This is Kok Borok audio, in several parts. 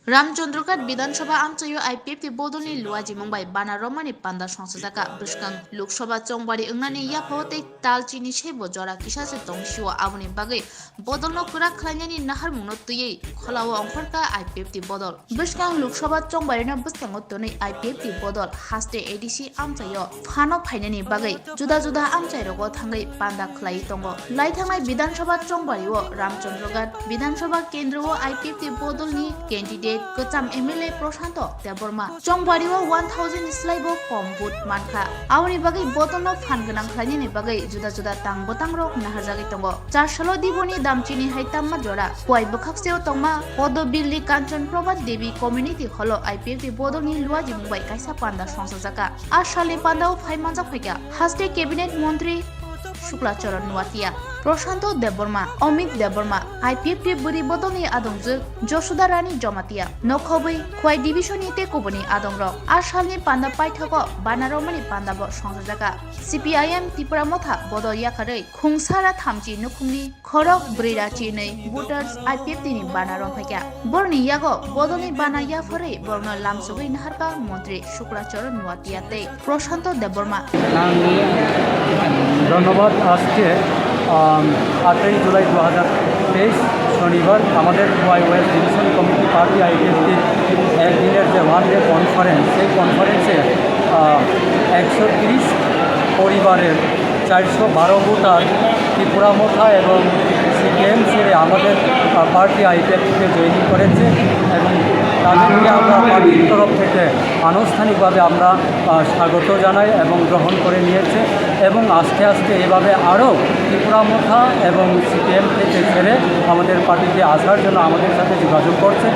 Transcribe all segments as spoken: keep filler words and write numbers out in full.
Ramchandraghat Bidhan Sabha amchaio I P F T bodolni luajimung bai bana romani panda songsajakha. Bwskang Lok Sabha chongbari wngnani yaphao tei tal chini sebo jora kisa se tong sio, aboni bagwi bodolno kwrak khlainani naharmungno twiwi kholao ongkhorkha I P F T bodol. Bwskang Lok Sabha chongbarino bwskango tonwi I P F T bodol haste A D C amchaio phano phainani bagwi juda juda amchairogo thangwi panda khlaiwi tongo. Laithangnai Bidhan Sabha chongbario Ramchandraghat Bidhan Sabha kendro o I P F T bodolni candidate kwcham M L A Prashanto Debbarma chongbario one thousand slaibo kom vote mankha. Aboni bagwi bodolno phan gwnang khlainani bagwi juda juda tang bwtangrok naharjagwi tongo. Char salo Diboni damchini hai tamma jora, Kuai bwkhakseo tongma Podobilli Kanchan Prabha Devi Community Hall o I P F T bodolni luajimung bai kaisa panda songsajakha. A salni pandao phai manjak phaikha haste Cabinet Montri Shukla Charan Nuatia, Prashanto Debbarma, Amit Debbarma, I P F T bwrwi bodolni adongjwk Josuda Rani Jamatia, nokhobwi Khowai Division ni tei kubuni adongrok. A salni panda paithago bana romani panda bo songsajakha. C P I M Tipra Motha bodol yakarwi khungsara thamchi nukhungni khorok brwi ra chinwi voters I P F T ni bana romphaikha. Borokni yago bodolni bana yapharwi borokno lamsogwi naharkha Montri Shukla Charan Nuatia tei Prashanto Debbarma. ধন্যবাদ। আজকে আটই জুলাই দু হাজার তেইশ শনিবার আমাদের Y west division committee party আইপিএফটির একদিনের যে ওয়ান ডে কনফারেন্স, সেই কনফারেন্সে একশো তিরিশ পরিবারের চারশো বারো ভোটার ত্রিপুরা মথা এবং সিপিএম ছেড়ে আমাদের পার্টি আইপিএফটিতে জয়েন করেছে এবং তাদেরকে আমরা পার্টির তরফ থেকে আনুষ্ঠানিকভাবে আমরা স্বাগত জানাই এবং গ্রহণ করে নিয়েছে এবং আস্তে আস্তে এভাবে আরও ত্রিপুরা মথা এবং সিপিএম থেকে ছেড়ে আমাদের পার্টিতে আসার জন্য আমাদের সাথে যোগাযোগ করছে।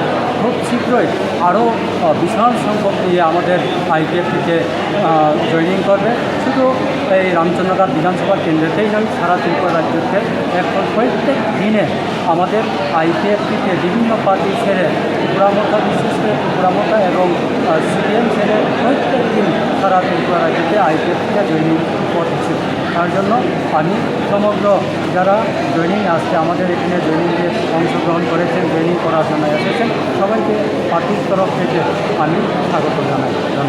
খুব শীঘ্রই আরও বিশাল সংখ্যক নিয়ে আমাদের আইপিএফটিতে জয়েনিং করবে। শুধু এই রামচন্দ্রঘাট বিধানসভা কেন্দ্রতেই নয়, সারা ত্রিপুরা রাজ্যতে এখন প্রত্যেক দিনে আমাদের আইপিএফটিতে বিভিন্ন পার্টি ছেড়ে ত্রিপুরা মথা, বিশেষ করে ত্রিপুরা মথা এবং সিপিএম ছেড়ে প্রত্যেক দিন সারা ত্রিপুরা রাজ্যতে আইপিএফটিতে জয়েনিং করছে। তার জন্য আমি সমগ্র যারা জয়েনিং আজকে আমাদের এখানে জয়েনিংয়ে অংশগ্রহণ করেছেন, জয়েনিং করার জন্য এসেছেন, সবাইকে পার্টির তরফ থেকে আমি স্বাগত জানাই। ধন্যবাদ।